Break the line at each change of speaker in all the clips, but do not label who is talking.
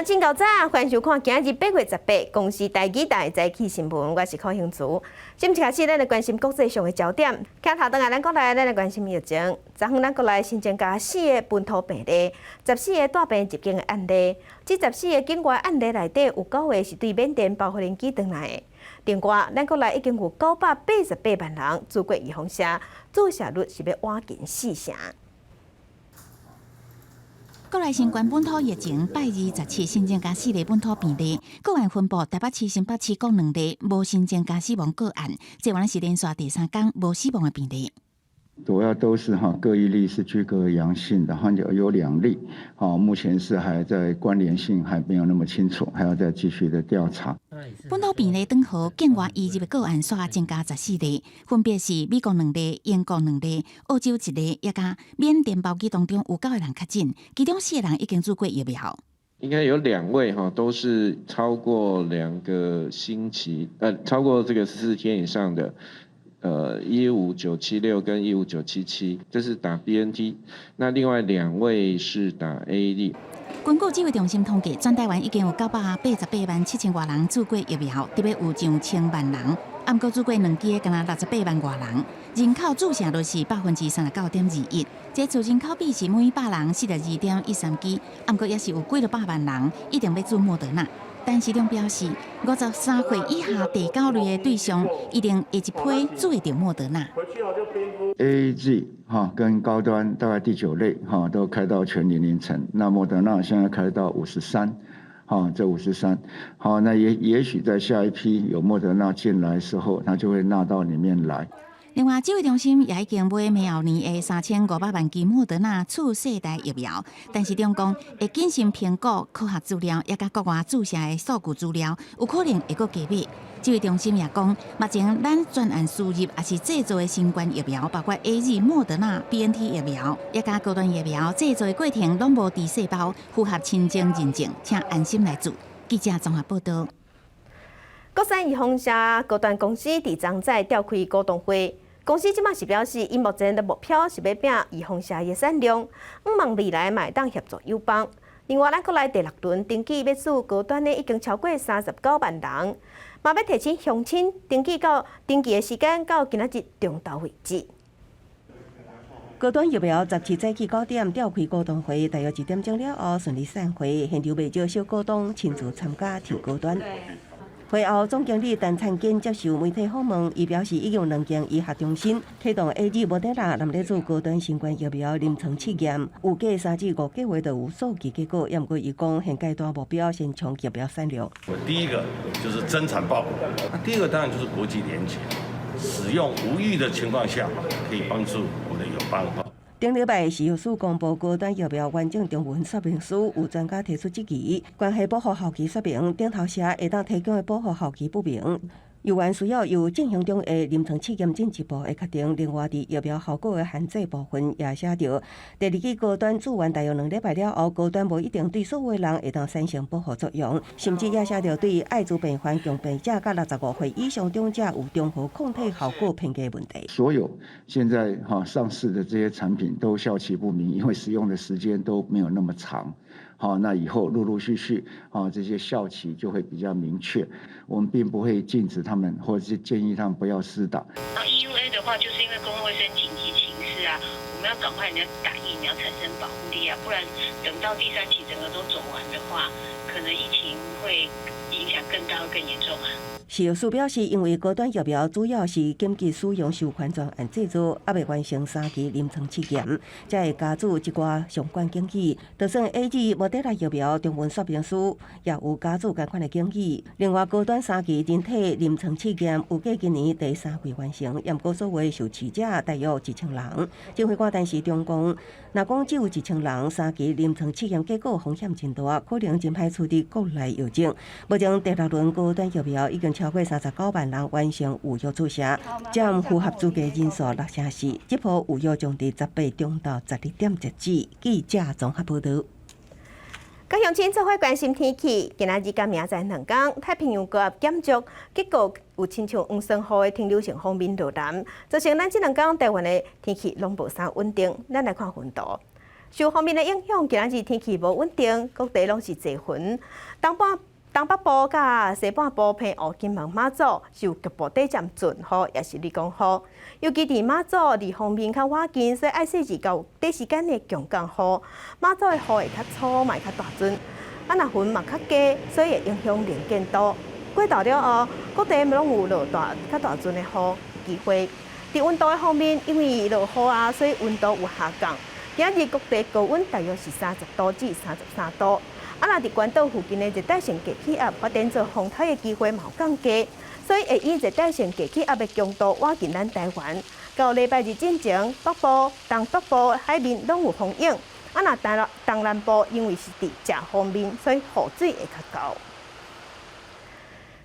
鄉親𠢕早，歡迎收看今日8月18公視台語台早起新聞，我是柯興慈。先一開始，咱來關心國際上的焦點。鏡頭轉來咱國內，咱來關心疫情。昨昏咱國內新增加四个本土病例，十四个帶病入境的案例。這十四个境外案例內底有九个是對緬甸包飛機轉來的。另外，咱國內已經有988萬人注過預防射，注射率是欲倚近四成。
國內新冠本土疫情，拜27新增加四例本土病例，個案分布台北市、新北市各兩例，無新增加死亡個案，這原來是連續第三工無死亡的病例。
主要都是哈各一例是居隔陽性的，哈有兩例，好目前是還在關聯性還沒有那麼清楚，還要再繼續的調查。
本土病例轉好，境外移入的個案煞增加十四例，分別是美國兩例、英國兩例、澳洲一例，也佮緬甸包機當中有九個人確診，其中四個人已經注過疫苗。
應該有兩位哈，都是超過2個星期，超過這個14天以上的。15976跟15977，這是打 BNT，那另外兩位是打 AZ。
根據指揮中心統計，全台灣已經有988萬7千外人注過疫苗，特別有上千萬人，毋過注過兩劑的敢若68萬外人，人口注射率是39.21%，這總人口比是每百人42.13劑，毋過也是有幾落百萬人一定欲注莫德納。陳時中表示，53歲以下第九類的對象，一定下一批注會著莫德納。
AZ 哈跟高端大概第九類哈都開到全年齡層，那莫德納現在開到五十三，哈這五十三，好那也許在下一批有莫德納進來時候，它就會納到裡面來。
另外，指揮中心也已經買明後年的3500萬劑莫德納次世代疫苗，陳時中講會謹慎評估科學資料，也佮國外注射的數據資料，有可能會閣加碼。指揮中心也講，目前咱專案輸入抑是製造的新冠疫苗，包括 AZ、莫德納、BNT 疫苗，也佮高端疫苗製造的過程攏無豬細胞，符合清淨認證，請安心來注。記者綜合報道。
國產預防射高端公司佇昨早召開股東會。公司這馬是表示，𪜶目前的目標是欲拼預防射的產量，向望未來嘛會當協助友邦。另外，咱國內第六輪登記欲注高端的已經超過39萬人，嘛欲提醒鄉親登記到登記的時間到今仔日中晝為止。
高端疫苗17早起9點召開股東會，大約1點鐘了後順利散會，現場袂少小股東親自參加抽高端。會後，總經理陳燦堅接受媒體訪問，伊表示已經有兩間醫學中心啟動 AZ、莫德納南咧做高端新冠疫苗臨床試驗，預計3至5個月就有數據結果。毋過伊講現階段目標先衝疫苗產量。
第一個就是增產報國，那第二個當然就是國際連結，使用無虞的情況下，可以幫助我們的友邦。
頂禮拜食藥署公布高端疫苗完整中文說明書，有專家提出質疑，關係保護效期說明，頂頭寫會當提供的保護效期不明，猶原需要由進行中的臨床試驗進一步的確定。另外，佇疫苗效果的限制部分也寫著，第二劑高端注完大約2禮拜了後，高端無一定對所有人會當產生保護作用，甚至也寫著對愛滋病患共病者佮65歲以上長者有中和抗體效果偏低問題。
所有現在哈上市的這些產品都效期不明，因為使用的時間都沒有那麼長。好，那以後陸陸續續，啊，這些效期就會比較明確。我們並不會禁止他們，或者是建議他們不要施打。
那 EUA 的話，就是因為公共衛生緊急情勢啊，我們要趕快你要打疫苗產生保護力啊，不然等到第三期整個都走完的話，可能疫情會影響更大、更嚴重啊。
食藥署表示，因為高端疫苗主要是緊急使用授權專案製造，猶未完成三期臨床試驗，才會加注一寡相關警語。就算 AZ、莫德納疫苗中文說明書也有加注仝款的警語。另外，高端三期人體臨床試驗預計今年第三季完成，毋過所有受試者大約1000人。指揮官陳時中講，若講只有一千人三期臨床試驗結果風險真大，可能真歹處理國內藥證。目前第六輪高端疫苗已經超過39萬人完成預約注射，佔符合資格人數64%。這波預約將佇18中晝12點截止。記者綜合報道。
各鄉親做伙關心天氣，今仔日佮明仔載兩工，太平洋高壓減弱，結果有親像黃酸雨的停留性鋒面落南，造成咱這兩工台灣的天氣攏無啥穩定。咱來看雲圖。受鋒面的影響，今仔日天氣無穩定，各地攏是濟雲。東半、東北部佮西半部澎湖、金門、馬祖受局部短暫陣雨，抑是雷公雨。尤其佇馬祖離鋒面較倚近，所以愛細緻較短時間的強降雨。馬祖的雨會較粗，嘛會較大陣。啊，若雲嘛較低，所以會影響能見度。過晝了後，各地攏有落大較大陣的雨機會。佇溫度的方面，因為落雨啊，所以溫度有下降。今日各地高溫大約是30度至33度。啊，若佇關島附近的熱帶性低氣壓發展做風颱的機會嘛有降低，所以會以熱帶性低氣壓的強度倚近咱台灣。到禮拜日進前，北部、東北部海面攏有風湧。啊，若東東南部因為是佇正鋒面，所以雨水會較厚。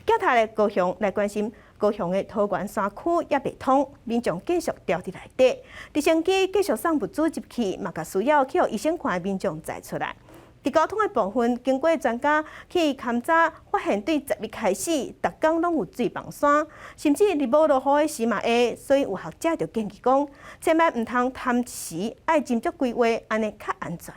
鏡頭來高雄來關心高雄的桃源山區猶袂通，民眾繼續牢佇內底，直升機繼續送物資入去，嘛共需要去予醫生看的民眾載出來。佇交通的部分，經過專家去勘查，發現對10日開始，逐工攏有水崩山，甚至佇無落雨的時嘛會，所以有學者就建議講，千萬毋通貪一時，愛斟酌規劃，按呢較安全。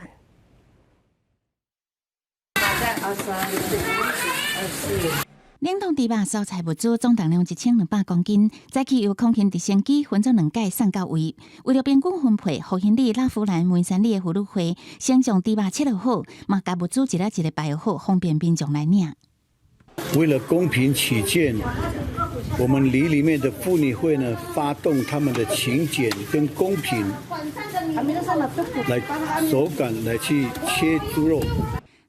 二三、24。
冷凍豬肉蔬菜物資總重量1200公斤，早起由空勤直升機分做兩擺送到位。為著平均分配，復興里、拉弗蘭、文山里的婦女會先將豬肉切落好，嘛共物資一粒一粒擺好，方便民眾來領。
為了公平起見，我們里裡面的婦女會呢，發動他們的勤儉跟公平，來手感來去切豬肉。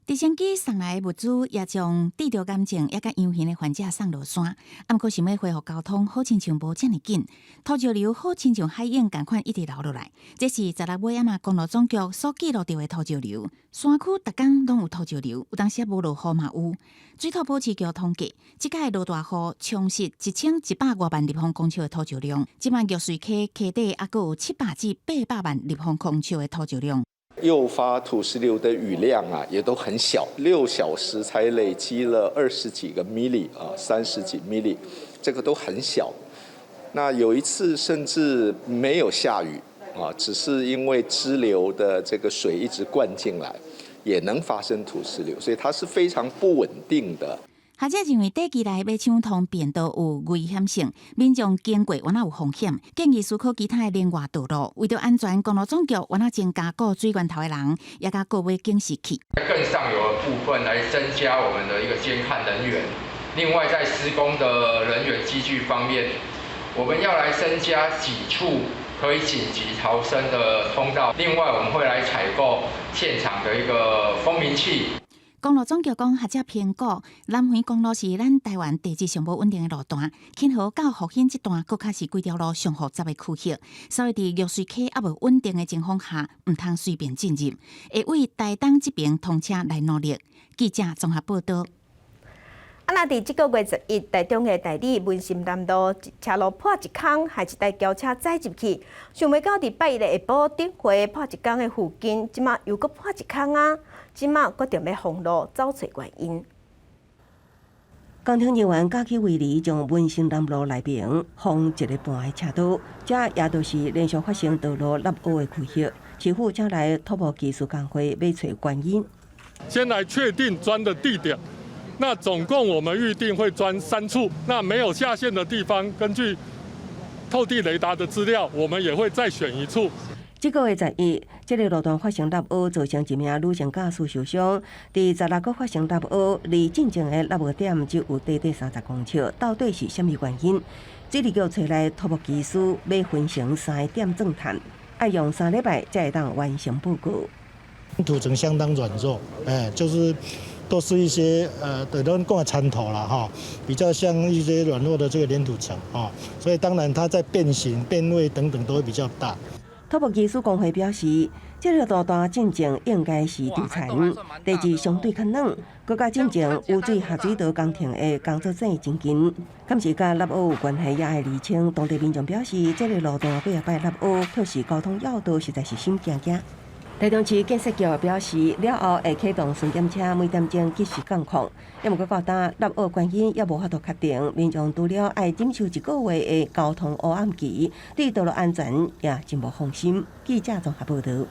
直升機送來的物資，也將得著癌症抑佮陽性的患者送落山。啊，毋過想欲恢復交通，好親像無遮爾緊。土石流好親像海湧仝款一直流落來。這是16尾仔嘛公路總局所記錄著的土石流。山區逐工攏有土石流，有當時無落雨嘛有。水土保持局統計，這擺落大雨沖蝕1100外萬立方公尺的土石量。這擺玉穗溪溪底猶閣有700至800萬立方公尺的土石量。
誘發土石流的雨量啊，也都很小，6小時才累積了20幾個 milli 啊，30幾 milli，這個都很小。那有一次甚至沒有下雨啊，只是因為支流的這個水一直灌進來，也能發生土石流，所以它是非常不穩定的。
學者認為，短期內欲搶通便道有危險性，民眾經過原來有風險，建議思考其他的另外道路。為著安全，公路總局原來增加顧水源頭的人，也佮購買警示器。
更上游的部分來增加我們的一個監看人員。另外，在施工的人員機具方面，我們要來增加幾處可以緊急逃生的通道。另外，我們會來採購現場的一個蜂鳴器。
公路總局講，學者評估南迴公路是咱台灣地質上無穩定的路段，慶和到復興這段，閣較是規條路上複雜的區域，所以佇玉穗溪猶無穩定的情況下，毋通隨便進入，會為台東這邊通車來努力。記者綜合報道。
啊，若佇這個月11，台中的大里文心南路車路破一空，害一台轎車載入去，想袂到佇拜一的下晡頂回破一空的附近，這馬又閣破一空啊！這馬決定欲封路，找揣原因。
工程人員早起圍籬將文心南路內邊封一个半的車道，這也都是連續發生道路凹凹的區域。市府請來土木技師工會欲揣原因。
先來確定鑽的地點，那總共我們預定會鑽三處，那沒有下陷的地方，根據透地雷達的資料，我們也會再選一處。
這個月11，這个路段發生凹凹，造成一名女性駕駛受傷。佇16閣發生凹凹，離進前的凹凹點只有短短30公尺，到底是啥物原因？水利局揣來土木技師欲分成三個點鑽探，愛用3禮拜才會當完成報告。
土層相當軟弱，哎，就是都是一些對，咱講的殘土啦，哈，比較像一些軟弱的這個黏土層，啊，所以當然它在變形、變位等等都會比較大。
土木技師公會表示，這个路段進前應該是地層，地質相對較軟，閣較進前污水下水道工程的工作性真緊，敢是佮凹凹有關係，也愛釐清。當地民眾表示，這个路段幾若擺凹凹，確實交通要道，實在是心驚驚。台中市建設局表示，了後會啟動巡檢車，每點鐘即時監控。毋過到今凹凹原因猶無法度確定，民眾除了愛忍受一個月的交通黑暗期，對道路安全也真無放心。記者綜合報道。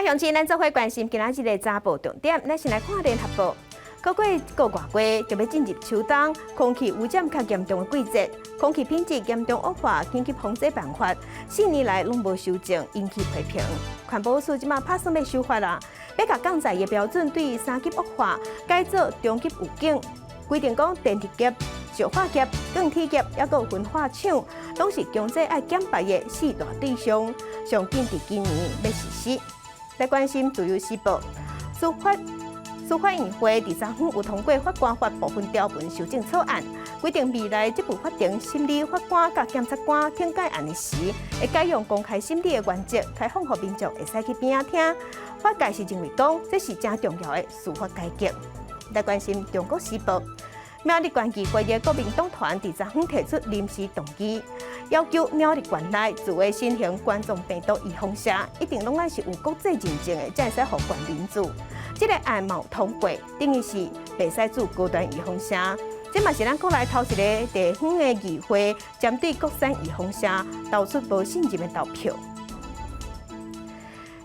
各鄉親，咱做伙關心今仔日的早報重點，咱先來看聯合報。閣過一個外月就欲進入秋冬，空氣污染較嚴重的季節，空氣品質嚴重惡化，緊急防制辦法4年來攏無修正，引起批評。環保署這馬拍算欲修法啦，欲共降載的標準對三級惡化改做中級預警，規定講電力業、石化業、鋼鐵業，抑閣焚化廠，攏是強制愛減排的四大對象，上緊佇今年欲實施。來關心自由時報，司法院會佇昨昏有通過法官法部分條文修正草案，規定未來這部法庭審理法官佮檢察官懲戒案的時，會改用公開審理的原則，開放予民眾會使去邊仔聽。法界是認為講，這是誠重要的司法改革。來關心中國時報，苗栗縣議會的國民黨團佇昨昏提出臨時動議，要求苗栗縣內注的新型冠狀病毒預防射，一定攏愛是有國際認證的，才會使予縣民注。這個案嘛有通過，等於是袂使注高端預防射。這嘛是咱國內頭一个地方的議會，針對國產預防射投出無信任的投票。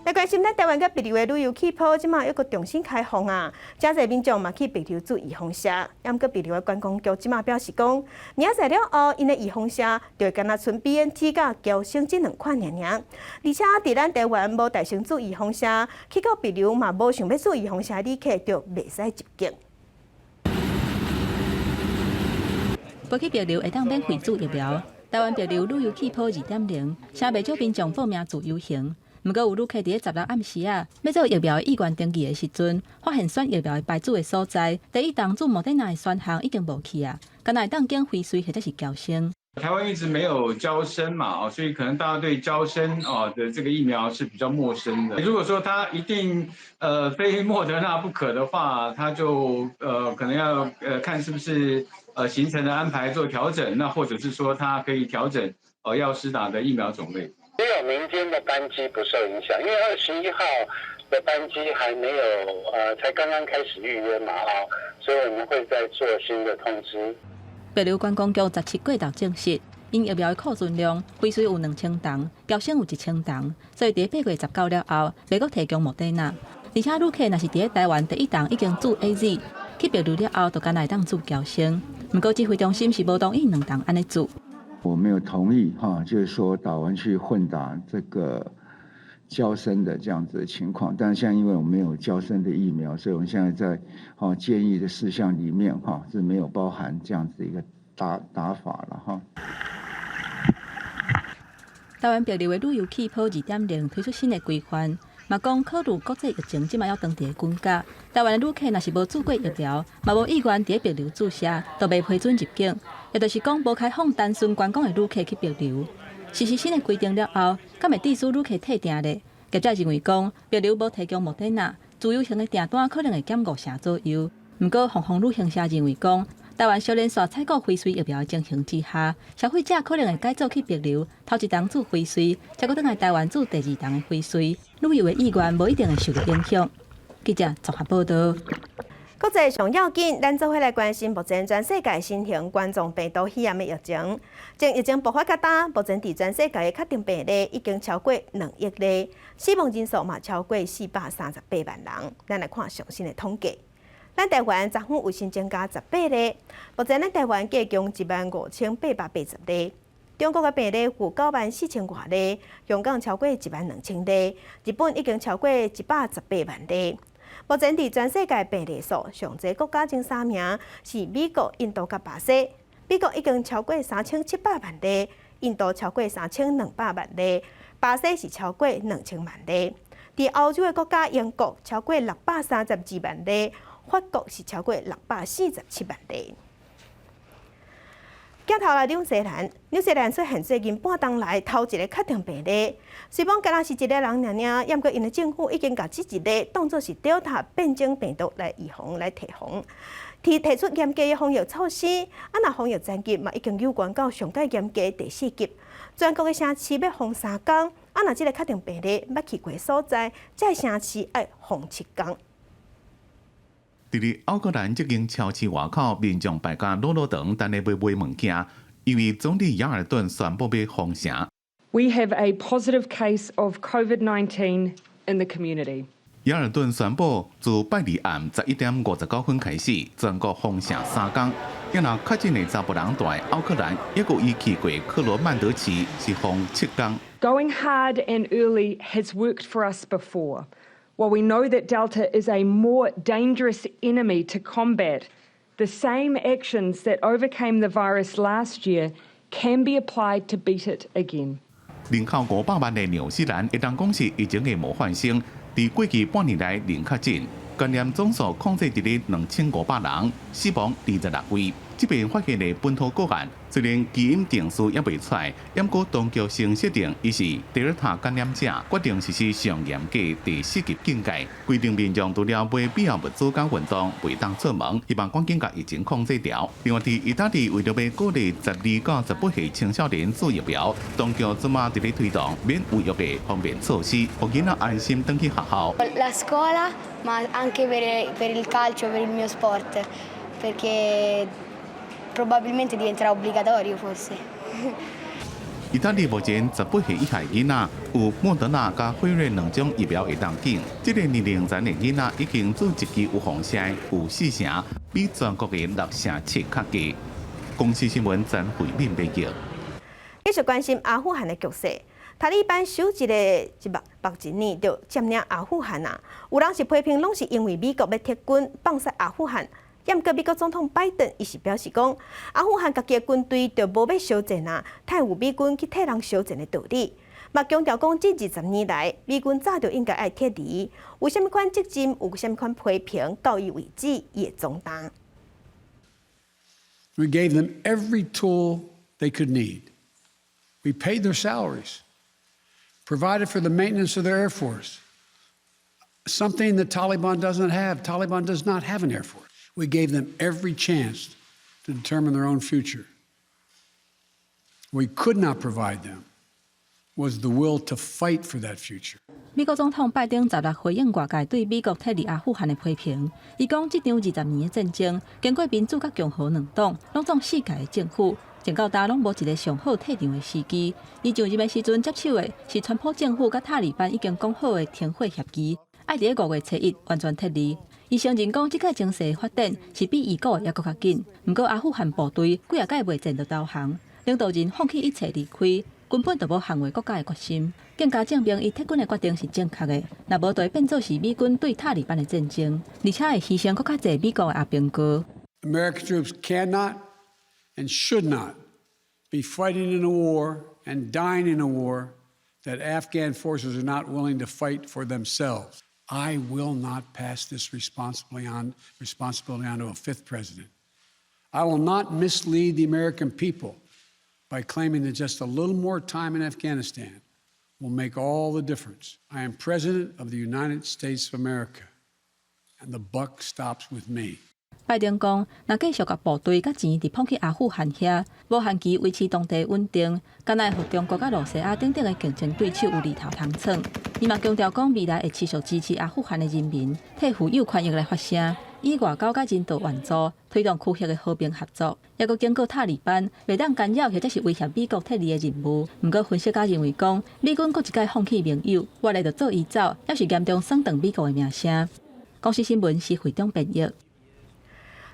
來關心咱台灣佮帛琉的旅遊氣泡，這馬猶閣重新開放啊！誠濟民眾嘛去帛琉注預防射，毋過帛琉的觀光局這馬表示講，明仔載了後，𪜶的預防射就會干焦賰 BNT 佮嬌生這兩款爾爾。而且佇咱台灣無大成注預防射，去到帛琉嘛無想欲注預防射旅客就袂使入境。
飛去帛琉會當免費注疫苗，台灣帛琉旅遊氣泡2.0，誠袂少民眾報名自由行。毋過有旅客佇咧16暗時啊，欲做疫苗的意願登記的時陣，發現選疫苗的牌子的所在，第一筒注莫德納的選項已經無去啊，干焦會當揀輝瑞或者是嬌生。
台灣一直沒有嬌生嘛，所以可能大家對嬌生哦的這個疫苗是比較陌生的。如果說他一定非莫德納不可的話，他就可能要看是不是行程的安排做調整，那或者是說他可以調整要施打的疫苗種類。
只有民間的班機不受影響，因為21號的班機還沒有，才剛剛開始預約嘛，啊，所以我們會再做新的通知。
帛琉觀光局17過頭證實，𪜶疫苗的庫存量，輝瑞有2000筒，嬌生有1000筒，所以佇8月19了後，袂閣提供莫德納。而且旅客若是佇咧台灣第一筒已經注 AZ，去帛琉了後，就干焦會當注嬌生。毋過指揮中心是無同意兩筒按呢注。
我沒有同意哈，就是說打完去混打這個嬌生的這樣子的情況，但是現在因為我們沒有嬌生的疫苗，所以我們現在在建議的事項裡面哈是沒有包含這樣子一個打法了哈。
台灣帛琉的旅遊氣泡2.0推出新的規範，嘛講考慮國際疫情這馬猶當佇咧滾絞，台灣的旅客若是無注過疫苗，嘛無意願佇咧帛琉注射，就袂批准入境。也就是講，無開放單純觀光的旅客去帛琉。實施新的規定了後，敢會致使旅客退訂咧？業者認為講，帛琉無提供莫德納，自由行的訂單可能會減五成左右。毋過，鴻豐旅行社認為講，台灣小連續採購輝瑞疫苗的情形之下，消費者可能會改做去帛琉，頭一筒注輝瑞，才閣轉來台灣注第二筒的輝瑞，旅遊的意願無一定會受到影響。記者綜合報道。
國際上要緊，咱做伙來關心目前全世界新型冠狀病毒肺炎的疫情。從疫情爆發到今，目前佇全世界的確診病例已經超過2億例，死亡人數嘛超過438萬人。咱來看上新的統計。咱台灣昨昏有新增加18例，目前咱台灣計共15,880例。中國的病例有9萬4千外例，香港超過1萬2千例，日本已經超過118萬例。目前佇全世界病例數上濟國家前三名是美國、印度佮巴西。美國已經超過3700萬例，印度超過3200萬例，巴西是超過2000萬例。佇歐洲的國家英國超過632萬例，法國是超過647萬例。鏡頭來紐西蘭，紐西蘭出現最近半冬來頭一个確診病例。雖講敢若是一个人爾爾，毋過𪜶的政府已經共這一例當作是 Delta 變種病毒來預防、來提防，提出嚴格的防疫措施。啊，若防疫層級嘛已經有懸到上蓋嚴格第四級，全國的城市欲封3工。啊，若這个確診病例捌去過所在，這个城市愛封7工。
佇咧奧克蘭這間超市外口，民眾排甲老老長，等咧欲買物件，因為總理亞爾頓宣布欲封城。
We have a positive case of COVID-19 in the community.
雅爾頓宣布，自拜二暗11點59分開始，全國封城3工。抑若確診的查埔人蹛奧克蘭，抑閣伊去過克羅曼德市，是封7工。
Going hard and early has worked for us before. While we know that Delta is a more dangerous enemy to combat, the same actions that overcame the virus last year can be applied to beat it again.
人口500萬的紐西蘭，會當講是疫情的模範生。佇過去半年來零確診，感染總數控制佇咧2500人，死亡26位。這遍發現的本土個案，雖然基因定序猶未出來，毋過當局先設定伊是德爾塔感染者，決定實施上嚴格第四級警戒，規定民眾除了買必要物資佮運動，袂當出門，希望趕緊共疫情控制牢。另外，佇意大利為著欲鼓勵12到18歲青少年注疫苗，當局這馬佇咧推動免預約的方便措施，予囡仔安心轉去學校。
La scuola, ma anche per il calcio, per il mio sport, perché probabilmente diventerà obbligatorio forse.
意大利目前18歲以下囡仔有莫德納佮輝瑞兩種疫苗會當揀，這個年齡層的囡仔已經注一劑預防針有四成，比全國的6成7較低。公視新聞曾慧敏編譯。
繼續關心阿富汗的局勢。塔利班首一個一目目前呢，就佔領阿富汗啊！有人是批評，攏是因為美國欲撤軍放捒阿富汗。毋過美國總統拜登伊是表示講，阿富汗家己的軍隊就無欲相戰啊，太有美軍去替人相戰的道理。嘛強調講，這20年來，美軍早就應該愛撤離。有啥物款責任，有啥物款批評，到伊為止，伊會總擔。
We gave them every tool they could need. We paid their salaries, provided for the maintenance of their air force, something the Taliban doesn't have. Taliban does not have an air force. We gave them every chance to determine their own future. What we could not provide them was the will to fight for that future.
美國總統拜登十六回應外界對美國撤離阿富汗的批評，伊講這場20年的戰爭，經過民主佮共和兩黨，攏總四屆的政府，前到今攏無一个上好退場的時機。伊上任的時陣接手的是川普政府佮塔利班已經講好的停火協議，愛佇5月初1完全撤離。伊承認講，這個情勢發展是比預估的猶閣較緊。毋過阿富汗部隊幾仔屆未戰就投降，領導人放棄一切離開，根本就無捍衛國家的決心。更加證明伊撤軍的決定是正確的。若無就會變做是美軍對塔利班的戰爭，而且會犧牲閣較濟美國的阿兵哥。
American troops cannot and should not be fighting in a war and dying in a war that Afghan forces are not willing to fight for themselves. I will not pass this responsibility on to a fifth president. I will not mislead the American people by claiming that just a little more time in Afghanistan will make all the difference. I am President of the United States of America, and the buck stops with me.
拜登講，若繼續共部隊佮錢佇放去阿富汗遐，無限期維持當地穩定，敢若會予中國佮羅西亞等等的競爭對手有利頭通創。伊嘛強調講，未來會持續支持阿富汗的人民，替負有權益來發聲，以外交佮人道援助推動區域的和平合作。抑閣警告塔利班，袂當干擾或者是威脅美國撤離的任務。毋過分析家認為講，美軍閣一擺放棄盟友，越來就做伊走，抑是嚴重損斷美國的名聲。公視新聞是會長編譯。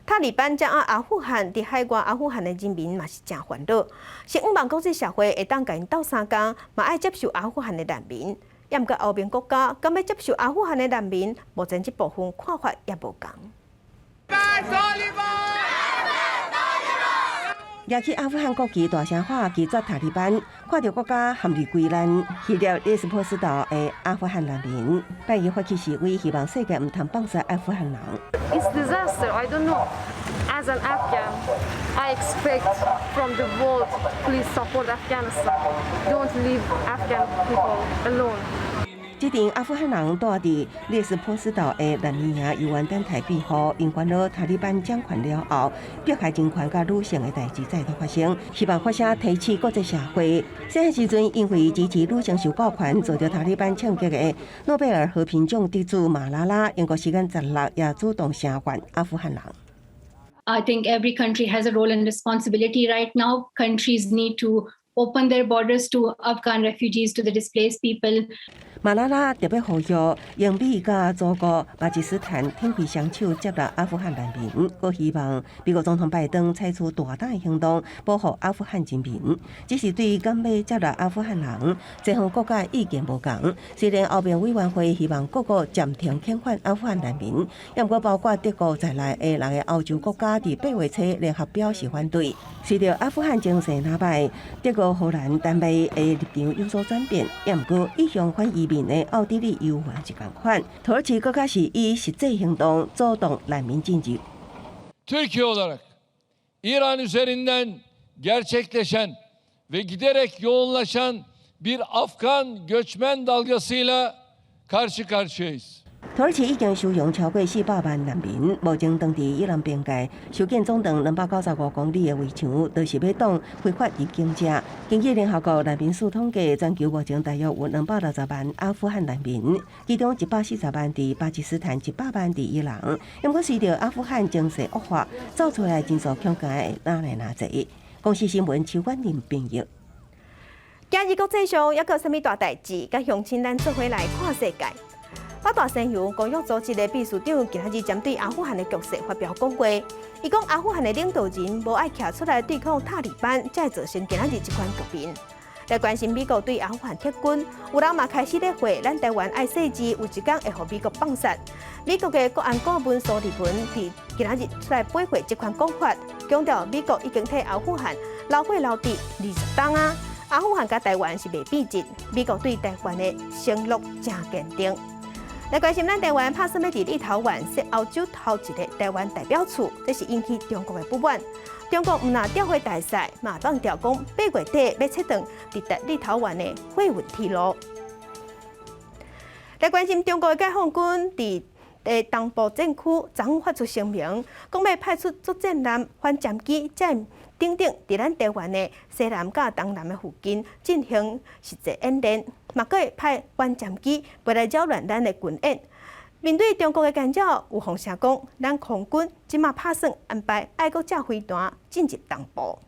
塔利班掌握阿富汗，佇海外阿富汗的人民嘛是誠煩惱，是向望國際社會會當共𪜶鬥相共，嘛愛接受阿富汗的難民。抑毋過歐盟國家敢欲接受阿富汗的難民，目前這部分看法也無仝。
Bye Taliban!
舉起阿富汗國旗大聲喊拒絕塔利班，看著國家陷入危難，希臘列斯波斯島的阿富汗難民，拜一發起示威，希望世界毋通放捒阿富汗人。
It's disaster. I don't know. As an Afghan, I expect from the world, please support Afghanistan. Don't leave Afghan people alone.
這陣阿富汗人蹛佇列斯波斯島的難民營，猶原等待庇護，𪜶煩惱塔利班掌權了後，迫害人權佮女性的代誌再度發生，希望發聲提醒國際社會。細漢時陣因為支持女性受教權，遭著塔利班槍擊的諾貝爾和平獎得主馬拉拉，英國時間16也主動聲援阿富汗人。
I think every country has a role and responsibility right now. Countries need to open their borders to Afghan refugees, to the displaced people.
馬拉拉特別呼籲英美佮祖國巴基斯坦挺開雙手接納阿富汗難民，閣希望美國總統拜登採取大膽的行動保護阿富汗人民。只是對敢欲接納阿富汗人，西方國家意見無仝。雖然歐盟委員會希望各國暫停遣返阿富汗難民，毋過包括德國在內的六个歐洲國家佇8月初聯合表示反對。隨著阿富汗情勢若歹，德國、荷蘭、丹麥的立場有所轉變，毋過一向反移民的奧地利猶原是仝款。土耳其閣較是以實際行動阻擋難民進入。
Türkiye olarak İran üzerinden gerçekleşen ve giderek yoğunlaşan bir Afgan göçmen dalgasıyla karşı karşıyayız.
土耳其已經收容超過400萬難民，目前當佇伊朗邊界修建總長295公里的圍牆，就是欲擋非法入境者。根據聯合國難民署統計，全球目前大約有260萬阿富汗難民，其中140萬佇巴基斯坦，100萬佇伊朗。毋過隨著阿富汗情勢惡化，走出來人數恐驚會愈來愈濟。公視新聞邱婉玲編譯。
今日國際上猶閣有啥物大代誌？佮鄉親咱做伙來看世界。北大西洋公約組織的秘書長今仔日針對阿富汗的局勢發表講話。伊講阿富汗的領導人無愛徛出來對抗塔利班，才會造成今仔日這款局面。來關心美國對阿富汗撤軍，有人嘛開始咧話，咱台灣愛細緻，有一工會予美國放殺。美國的國安顧問蘇利文佇今仔日出來駁回這款講法，強調美國已經替阿富汗流血流滴20冬啊！阿富汗佮台灣是袂變質，美國對台灣的承諾誠堅定。來關心咱台灣拍算欲佇立陶宛設歐洲頭一个台灣代表處，這是引起中國的不滿。中國毋但釣火大賽，嘛放調講8月底欲切斷直達立陶宛的貨運鐵路。來關心中國的解放軍佇東部戰區昨昏發出聲明，講欲派出作戰艦、反潛機，這等等，佇咱台灣的西南佮東南的附近進行實際演練，嘛閣會派反潛機飛來擾亂咱的軍演。面對中國的干擾，有風聲講，咱空軍這馬拍算安排愛國者飛彈進入東部。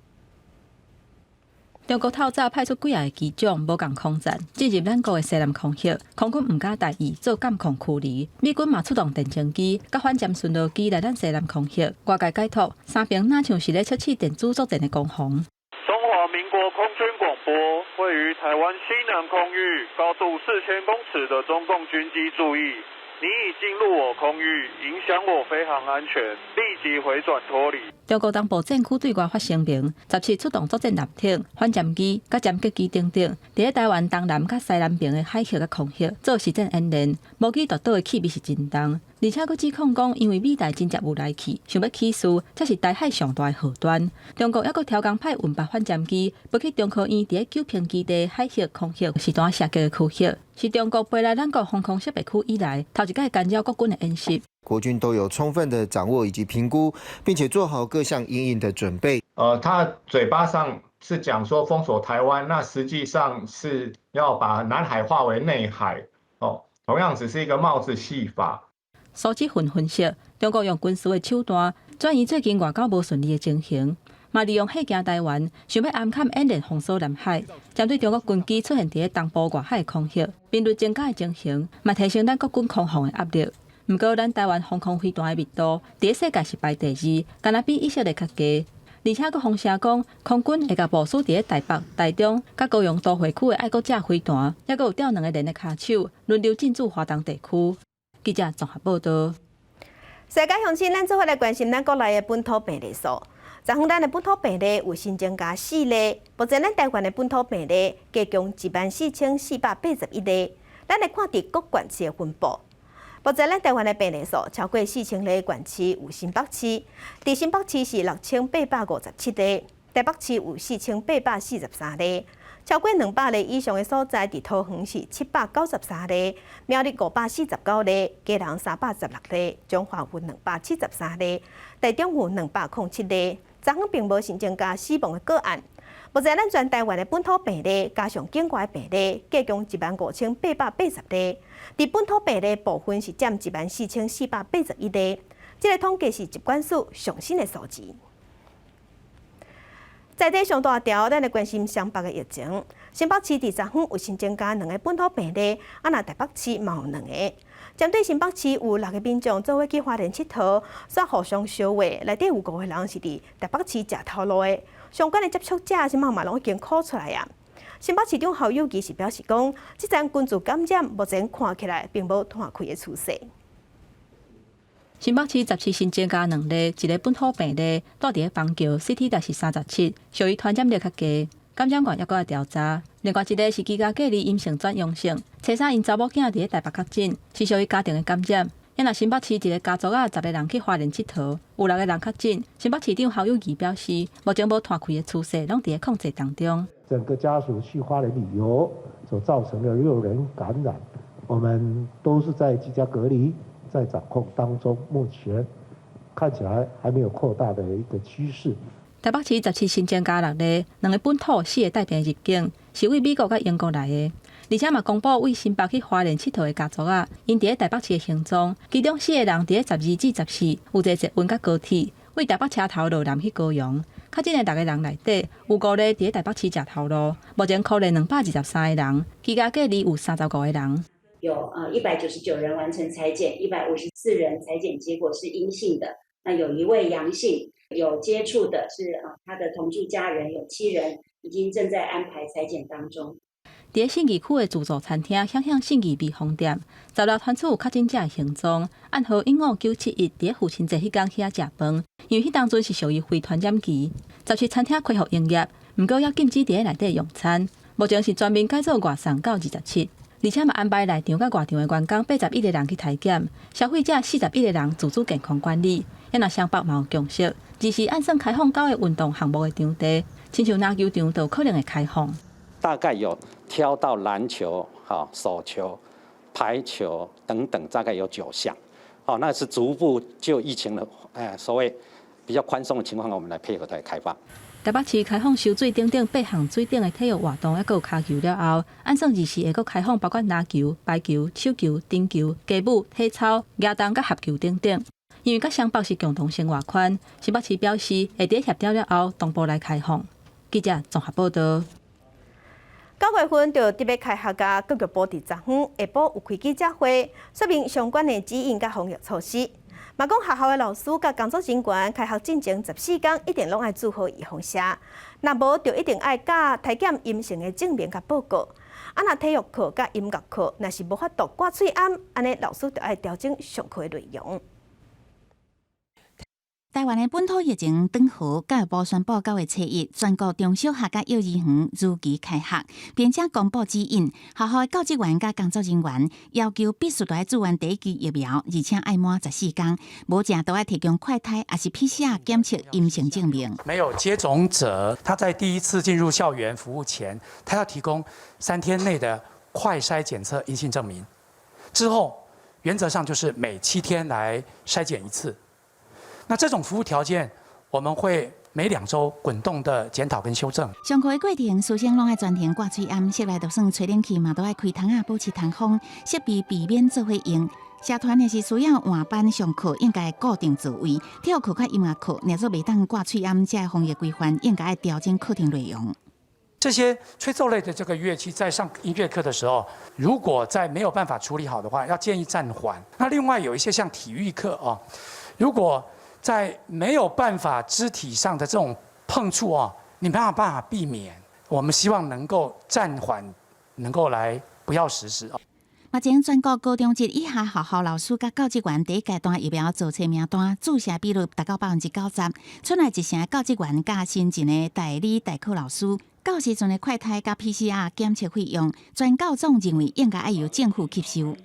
中國透早派出幾仔个機種，無仝空戰進入咱國的西南空域，空軍毋敢大意，做監控驅離。美軍嘛出動電偵機、佮反潛巡邏機來咱西南空域。外界解讀，三爿若像是咧測試電子作戰的攻防。
中華民國空軍廣播，位於台灣西南空域，高度4000公尺的中共軍機注意，你已進入我空域，影響我飛航安全，立即回轉脫離。
中國東部戰區對外發聲明，17出動作戰艦艇、反潛機、佮殲擊機等等，佇咧台灣東南佮西南邊的海域佮空域做實戰演練，模擬奪島的氣味是真重，而且閣指控講，因為美台真正有來去，想欲起事，才是台海上大的禍端。中國猶閣超工派運八反潛機，飛去中科院佇咧九坪基地海域空域實彈射擊的區域，是中國飛來咱國防空識別區以來頭一擺干擾國軍的演習。
國軍都有充分的掌握以及評估，並且做好各項因應的準備。
他嘴巴上是講說封鎖台灣，那實際上是要把南海劃為內海。哦，同樣只是一個帽子戲法。
蘇志雲分析，中國用軍事的手段轉移最近外交無順利的情形，嘛利用嚇驚台灣，想欲暗崁演練封鎖南海，針對中國軍機出現佇咧東部外海空域，頻率增加的情形，嘛提升咱國軍空防的壓力。毋過，咱台灣防空飛彈的密度，佇世界是排第二，敢若比以色列較低。而且閣風聲講，空軍會共部署佇咧台北、台中、佮高雄都會區的愛國者飛彈，猶閣有調兩个連的跤手，輪流進駐華東地區。記者綜合報導。
世界鄉親，咱做伙來關心咱國內的本土病例數。昨昏咱的本土病例有新增加四例，目前咱台灣的本土病例加共14,481例。咱來看佇各縣市的分布。目前咱台灣的病例數超過4000例的縣市有新北市，佇新北市是6857例，台北市有4843例。超過200例以上的所在，佇桃園是793例，苗栗549例，基隆316例，彰化有273例，台中有207例。昨昏並無新增加死亡的個案。目前咱全台灣的本土病例加上境外病例，加共15,880例。佇本土病例部分是佔14,481例。這个統計是疾管署上新的數字。在地上大條，咱來關心雙北的疫情。新北市佇昨昏有新增加兩个本土病例，啊，若台北市嘛有兩個。針對新北市有六个民眾做伙去花蓮𨑨迌，煞互相相話，內底有五個人是佇台北市食頭路的，相關的接觸者這馬嘛攏已經睏出來啊。新北市長侯友宜是表示講，這陣群聚感染目前看起來並無湠開的趨勢。
新北市十七新增加兩例，一个本土病例，蹛佇咧枋橋，CT 值是37，屬於傳染力較低。感染源猶閣愛調查。另外一个是居家隔離陰性轉陽性，初三𪜶查某囝佇咧台北確診，是屬於家庭的感染。啊若新北市一个家族仔十个人去花蓮𨑨迌，有六个人確診。新北市長侯友宜表示，目前無湠開的趨勢，攏佇咧控制當中。
整個家屬去花蓮旅遊所造成的六人感染，我們都是在居家隔離，在掌控當中，目前看起來還沒有擴大的一個趨勢。
台北市十七新增加六例，兩个本土，四个帶病入境，是對美國佮英國來的。而且嘛公布對新北去花蓮𨑨迌的家族仔，𪜶佇咧台北市的行蹤，其中四个人佇咧12至14有坐捷運佮高鐵，對台北車頭路南去高雄。確診的六个人內底有五个佇咧台北市食頭路，目前確認223個人，居家隔離有35個人。
有199人完成採檢，154人採檢結果是陰性的，那有一位陽性，有接觸的是他的同住家人有7人，已經正在安排採檢當中。
佇咧信義區的自助餐廳，響響信義味豐店，十六傳出有確診者的行蹤，暗號15971，佇咧父親節彼工去遐食飯，因為彼當陣是屬於非傳染期，十七餐廳恢復營業，毋過猶禁止佇咧內底用餐。目前是全面解做外送到27，而且嘛安排內場佮外場的員工81個人去篩檢，消費者41個人自主健康管理。啊若雙北嘛有共識，二四按算開放九个運動項目的場地，親像籃球場就可能會開放。
大概有挑到籃球、手球、排球等等，大概有九項。哦，那是逐步就疫情的，所謂比較寬鬆的情況，我們來配合來開放。
台北市開放游水等等八項水頂的體育活動，猶閣有跤球了後，按算二四會閣開放，包括籃球、排球、手球、擲球、街舞、體操、舉重佮合球等等。因為佮雙北是共同生活圈，新北市表示會佇協調了後同步來開放。記者綜合報道。
九月份就特別開學啊，教育部佇昨昏下晡有開記者會，說明相關的指引佮防疫措施。嘛講學校的老師佮工作人員開學進前14工一定攏愛注好預防射，若無就一定愛佮篩檢陰性的證明佮報告。啊，若體育課佮音樂課若是無法度掛喙罨，按呢老師就愛調整上課的內容。
台灣的本土疫情轉好，教育部宣布9月初1，全國中小學佮幼兒園如期開學，並且公布指引，學校的教職員佮工作人員要求必須愛注完第一劑疫苗，而且愛滿14工，無者都愛提供快篩抑是 PCR 檢測陰性證明。
沒有接種者，他在第一次進入校園服務前，他要提供3天內的快篩檢測陰性證明。之後，原則上就是每7天來篩檢一次。那這種服務條件，我們會每2週滾動的檢討跟修正。
上課的過程，師生攏愛全程掛喙罨，室內就算吹冷氣嘛，都愛開窗仔保持通風，設備避免做伙用。社團若是需要換班上課，應該固定座位。體育課佮音樂課，若說袂當掛喙罨，這防疫規範應該愛調整課程內容。
這些吹奏類的這個樂器，在上音樂課的時候，如果在沒有辦法處理好的話，要建議暫緩。那另外有一些像體育課啊，如果在沒有辦法肢體上的這種碰觸啊，你沒有辦法避免。我們希望能夠暫緩，能夠來不要實施。
目前全國高中職以下學校老師佮教職員第一階段疫苗造冊名單注射比率達到90%，賰來一成教職員佮新進的代理代課老師，到時陣的快篩佮 PCR 檢測費用，全教總認為應該愛由政府吸收。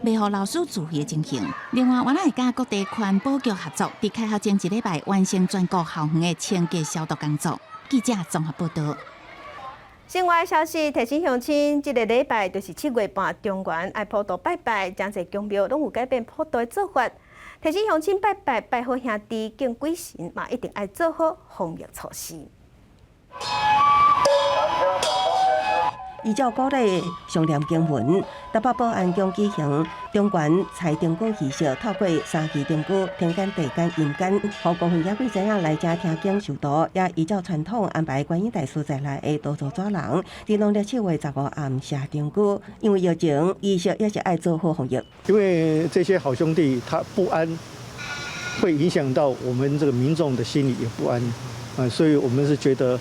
袂予老師自費的情形。另外，原來會佮各地環保局合作，佇開學前一禮拜完成全國校園的清潔消毒工作。記者綜合報道。
新聞消息提醒鄉親，這个禮拜就是七月半中元愛普渡拜拜，誠濟宮廟攏有改變普渡的做法。提醒鄉親拜拜拜好兄弟敬鬼神，嘛一定愛做好防疫措施。
依照古禮上念經文，台北保安宮舉行中元猜燈歌儀式，透過三支燈具，天間、地間、陰間，予孤魂野鬼知影來遮聽經授道，也依照傳統安排觀音大士在內的多組主人，佇農曆7月15暗射燈具。因為疫情，儀式也是愛做好防疫。
因為這些好兄弟他不安，會影響到我們這個民眾的心理也不安，啊，所以我們是覺得，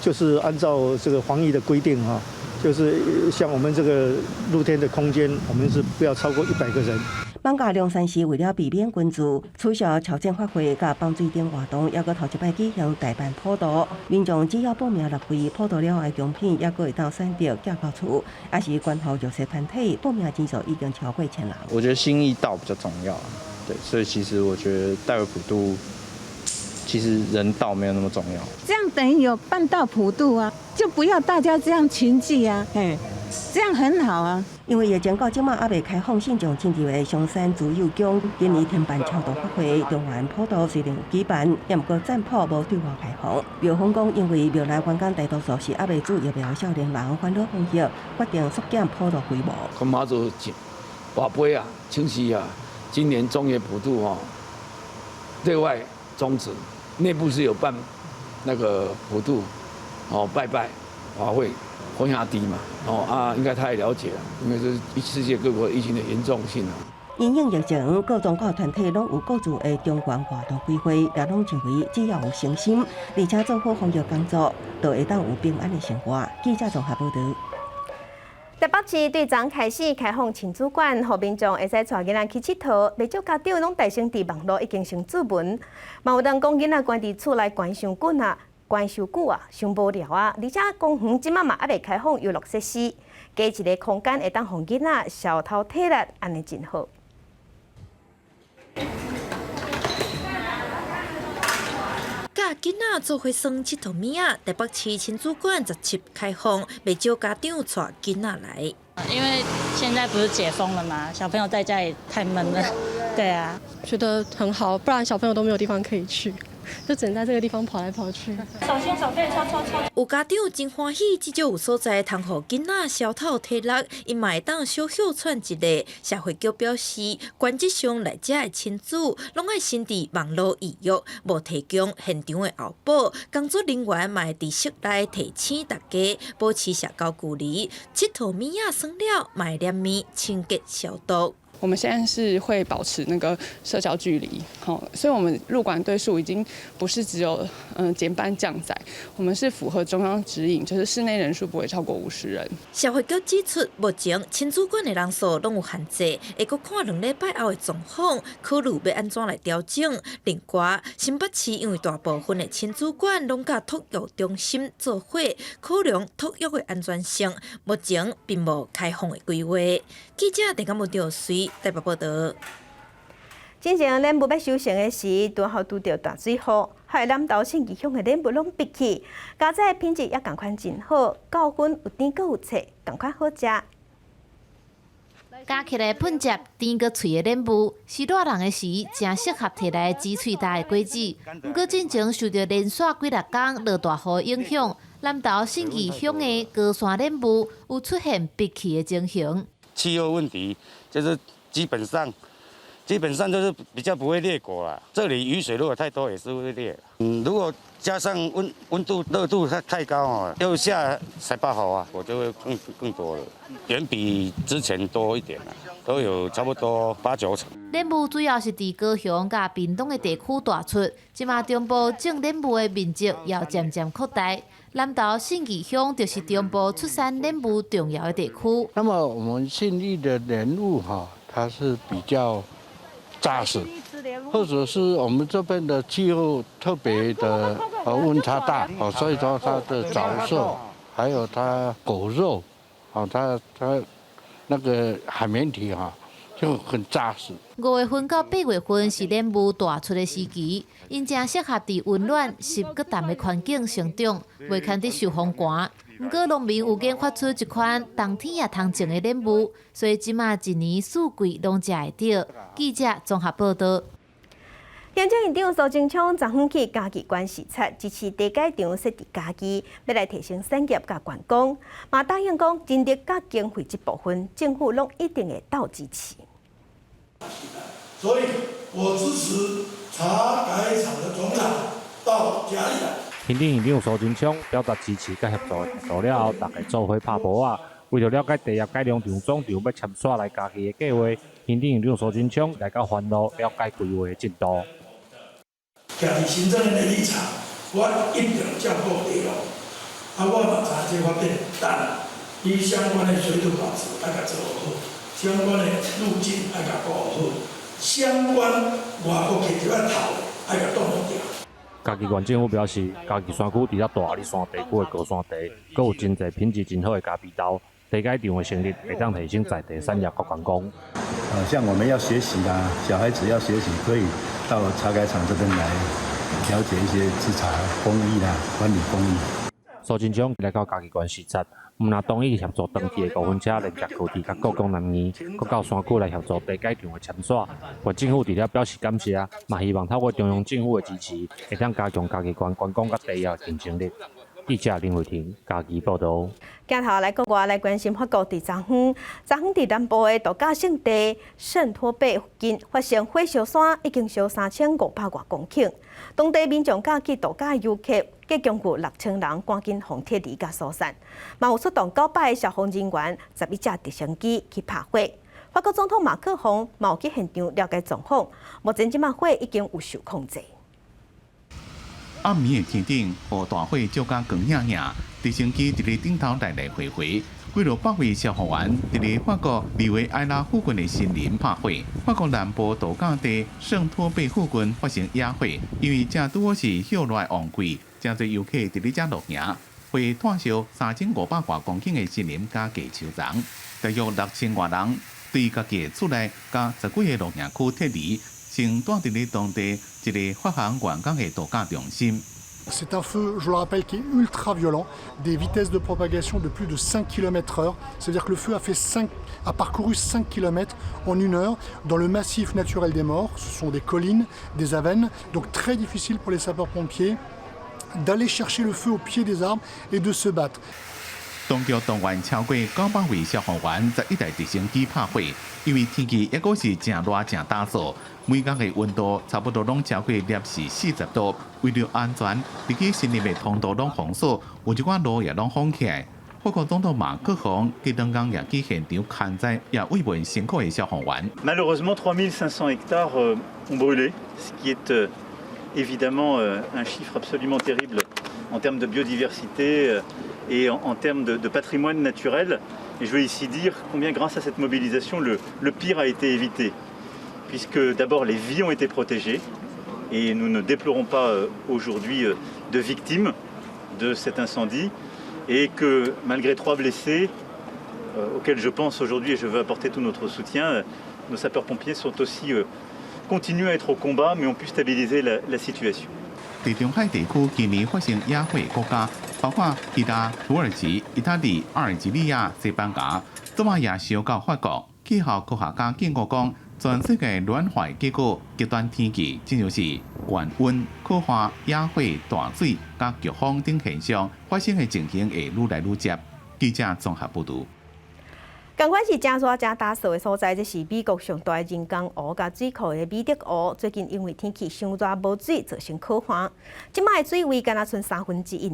就是按照這個防疫的規定啊，就是像我們這個露天的空間，我們是不要超過100個人。
艋舺龍山寺為了避免群聚，取消超前法會佮放水燈活動，猶閣頭一擺舉行代辦普渡。民眾只要報名入會，普渡了後的供品，猶閣會當選擇寄到厝，抑是捐予弱勢團體。報名人數已經超過千人。
我覺得心意到比較重要，對，所以其實我覺得代為普渡，其實人到沒有那麼重要。
這樣等於有辦到普渡啊，就不要大家這樣群聚啊，嘿，這樣很好啊。
因為疫情到這馬猶未開放，信眾進入的松山慈幼宮，今年停辦超度法會，中元普渡雖然有舉辦，也毋過暫鋪無對外開放。廟方講，因為廟內員工大多數是猶未注疫苗的少年人，煩惱防疫，決定縮減普渡規模。
跟媽祖跋杯啊，請示啊，今年中元普渡哦，對外終止，內部是有辦那個普渡，哦拜拜法會。風險低嘛，哦啊，應該他也了解啦，因為這世界各國疫情的嚴重性啊。
因應疫情，各宗教團體攏有各自的中元活動規劃，也攏認為只要有誠心，而且做好防疫工作，就會當有平安的生活。記者綜合報導。
台北市對昨開始開放親子館，予民眾會使帶囡仔去𨑨迌，袂少家長攏大聲佇網路已經先注文，嘛有人講囡仔關佇厝內關傷久啊，關傷久啊，傷無聊啊！而且公園這馬嘛猶未開放遊樂設施，加一个空間會當予囡仔消透體力，按呢真好。
佮囡仔做伙耍𨑨迌物仔，台北市親子館17開放，袂少家長帶囡仔來。
因為現在不是解封了嗎？小朋友在家裡太悶了，對啊，
覺得很好，不然小朋友都沒有地方可以去。就只能在這個地方跑來跑去。
手牽手可以抽抽抽。
有家長真歡喜，至少有所在通予囡仔消透體力，𪜶嘛會當小歇喘一下。社會局表示，原則上來遮的親子攏愛先佇網路預約，無提供現場的候補。工作人員嘛會佇室內提醒大家保持社交距離，𨑨迌物仔耍了，嘛會連面清潔消毒。
我們現在是會保持那個社交距離，好，所以我們入館對數已經不是只有減班降載，我們是符合中央指引，就是室內人數不會超過50人。
社會局指出，目前親子館的人數攏有限制，會閣看兩禮拜後的狀況，考慮欲按怎來調整。另外，新北市因為大部分的親子館攏佮托育中心做伙，考量托育的安全性，目前並無開放的規劃。記者鄭錦文吊隨台北報導。
之前蓮霧欲收成的時，拄好拄著大水雨，害南投信義鄉的蓮霧攏閉去。佳哉的品質也仝款真好，夠粉有甜閣有脆，仝款好食。
加起來噴汁甜閣脆的蓮霧，是熱人的時，誠適合提來擠喙焦的果子。毋過進前受著連紲幾若工落大雨影響，南投信義鄉的高山蓮霧有出現閉去的情形。
氣候問題就是基本上就是比較不會裂果啦。這裡雨水如果太多也是會裂。如果加上溫度熱度太高哦，又下18號啊，果就會更多了，遠比之前多一點啦，都有差不多八九成。
蓮霧主要是佇高雄佮屏東的地區大出，這馬中部種蓮霧的面積也漸漸擴大。南投信義鄉就是中部出產蓮霧重要的地區。
那麼我們信義的蓮霧哈，它是比較紮實，或者是我們這邊的氣候特別的溫差大，哦，所以說它的著色，還有它果肉，哦，它那個海綿體哈就很紮實。
5月份到8月份是蓮霧大出的時期，𪜶誠適合佇溫暖、濕閣澹的環境成長，袂堪得受風寒。毋過農民有研發出一款冬天也通種的蓮霧，所以這馬一年四季攏食會著。記者綜合報導。
行政院長蘇貞昌昨昏去嘉義縣視察，支持茶改場設佇嘉義，欲來提升產業佮觀光。嘛答應講，人力佮經費這部分，政府攏一定會鬥支持。
所以我支持茶改場的總廠到嘉義來。
行政院長蘇貞昌表達支持佮協助態度了後，大家做伙拍噗仔。為著了解茶葉改良場總場欲遷徙來嘉義的計劃，行政院長蘇貞昌來到番路了解規劃的進度。
徛佇行政院的立場，我一定照顧地方。啊，我嘛知這發展，但伊相關的水土保持愛共做好，相關的路徑愛共顧好，相關外國客入來頭愛共擋掉。
嘉義縣政府表示，嘉義山區除了大阿里山地區的高山茶，閣有真濟品質真好的咖啡豆。茶改場的成立，會當提升在地產業佮觀光。
像我們要學習啦，小孩子要學習，可以到茶改場這邊來了解一些製茶工藝啦、管理工藝。
蘇貞昌來到嘉義縣視察，毋但同意協助長期的五分車連接高鐵佮故宮南院，閣到山區來協助茶改場的遷徙。縣政府佇遮表示感謝，嘛希望透過中央政府的支持，會當加強嘉義縣觀光佮茶葉的競爭力。記者林慧婷嘉義報導。
鏡頭來國外來關心法國佇昨昏，昨昏佇南部的度假勝地聖托貝附近發生火燒山，已經燒3500外公頃。當地民眾佮去度假遊客，計共有6000人趕緊予撤離佮疏散。嘛有出動900个消防人員、11架直升機去拍火。法國總統馬克宏嘛有去現場了解狀況。目前這馬火已經有受控制。
暗暝的天頂，予大火照甲光影影，直升機佇咧頂頭來來回回，幾落百位消防員佇咧法國利維埃拉附近的森林拍火。法國南部度假地聖托貝附近發生野火，因為正拄好是歇熱旺季，誠濟遊客佇咧遮露營，火炭燒3500外公頃的森林佮低樹叢，大約6000外人對家己的厝內佮十幾个露營區撤離。先蹛佇咧當地一个法航觀光的度假中心。
C'est un feu, je le rappelle, qui est ultra violent, des vitesses de propagation de plus de 5 km heure. C'est-à-dire que le feu a parcouru 5 km en une heure dans le massif naturel des Maures. Ce sont des collines, des avens, donc très difficile pour les sapeurs-pompiers d'aller chercher le feu au pied des arbres et de se battre.
當局動員超過900位消防員，11台直升機拍火，因為天氣抑閣是誠熱誠焦燥，每工的溫度差不多攏超過攝氏40度。為著安全，入去森林的通道攏封鎖，有一寡路也攏封起來。法國總統馬克宏這兩工也去現場勘災，也慰問辛苦的消防員。
Malheureusement, 3500 hectares ont brûlé, ce qui est évidemment un chiffre absolument terrible en termes de biodiversité et en termes de patrimoine naturel. Et je veux ici dire combien grâce à cette mobilisation, le pire a été évité, puisque d'abord les vies ont été protégées, et nous ne déplorons pas aujourd'hui de victimes de cet incendie, et que malgré trois blessés, auxquels je pense aujourd'hui et je veux apporter tout notre soutien, nos sapeurs-pompiers sont aussi continuent à être au combat, mais ont pu stabiliser la situation.
地中海地區今年發生野火國家，包括希臘、土耳其、意大利、阿爾及利亞、西班牙，這擺也燒到法國。氣候科學家警告講，全世界暖化結果，極端天氣，親像是高溫、洘旱、野火、大水、佮颶風等現象發生的情形會愈來愈捷。記者綜合報導。
仝款是誠熱誠焦燥的所在，這是美國上大人工湖佮水庫的米德湖。最近因為天氣傷熱無水，造成洘旱。這擺的水位干焦賰1/3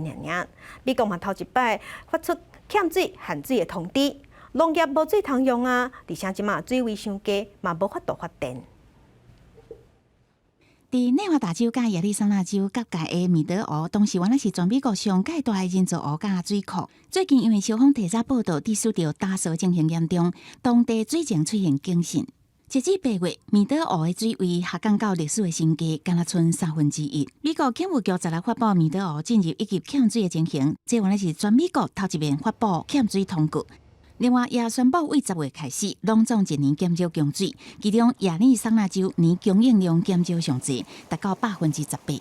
爾爾。美國嘛頭一擺發出欠水限水的通知，農業無水通用啊，而且這擺水位傷低，嘛無法度發電。
佇內華達州佮亞利桑那州結界的米德湖，當時原來是全美國上蓋大的人造湖佮水庫。最近因為消防提早報道，致使著焦燥情形嚴重，當地水情出現警訊。截至8月，米德湖的水位下降到歷史的新低，干焦賰1/3。美國警務局十六發布米德湖進入一級欠水的情形，這原來是全美國頭一遍發布欠水通告。另外，也宣布對10月開始，攏總一年減少供水，其中亞利桑那州年供應量減少上濟，達到18%。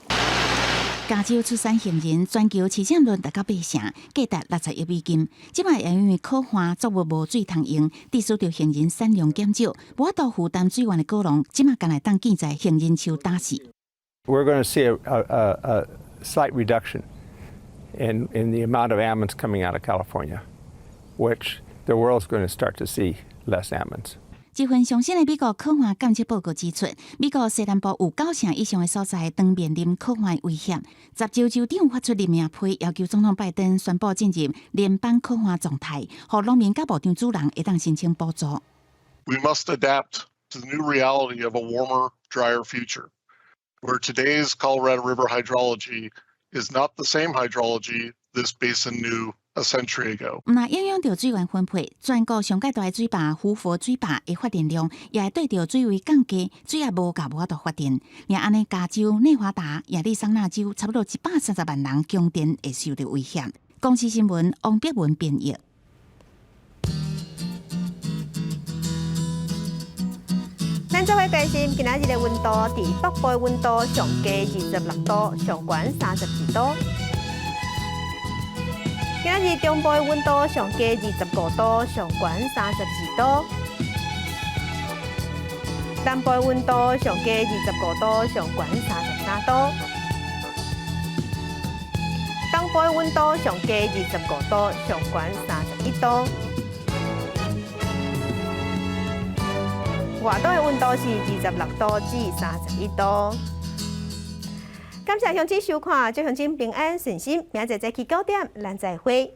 加州出產杏仁，全球市佔率達到8成，價值60億美金。這擺也因為洘旱，作物無水通用，致使著杏仁產量減少，無法度負擔水源的果農，這擺干焦會當見在杏仁樹打死。
We're going to see a slight reduction in the amount of almonds coming out of California, which the world's going to start to see less almonds.
這份上新的美國可旱監測報告指出，美國西南部有九成以上的所在當面臨可旱威脅。十州州長發出任命批，要求總統拜登宣布進入聯邦可旱狀態，予農民佮牧場主人會當申請補助。
We must adapt to the new reality of a warmer, drier future, where today's Colorado River hydrology is not the same hydrology this basin knew a century ago.
毋但影響著水源分配，全國上蓋大的水壩胡佛水壩的發電量，也會對著水位降低，水也無夠無法度發電。若按呢，加州、內華達、亞利桑那州差不多130萬人供電會受著威脅。公視新聞王碧文編譯。
咱做伙關心今仔日的溫度，佇北部的溫度上低26度，上懸32度。今仔日中部的溫度上低25度，上懸32度。南部的溫度上低25度，上懸33度。東部的溫度上低25度，上懸31度。外島的溫度是26度至31度。感謝鄉親收看，祝鄉親平安順心。明仔載早起9點，咱再會。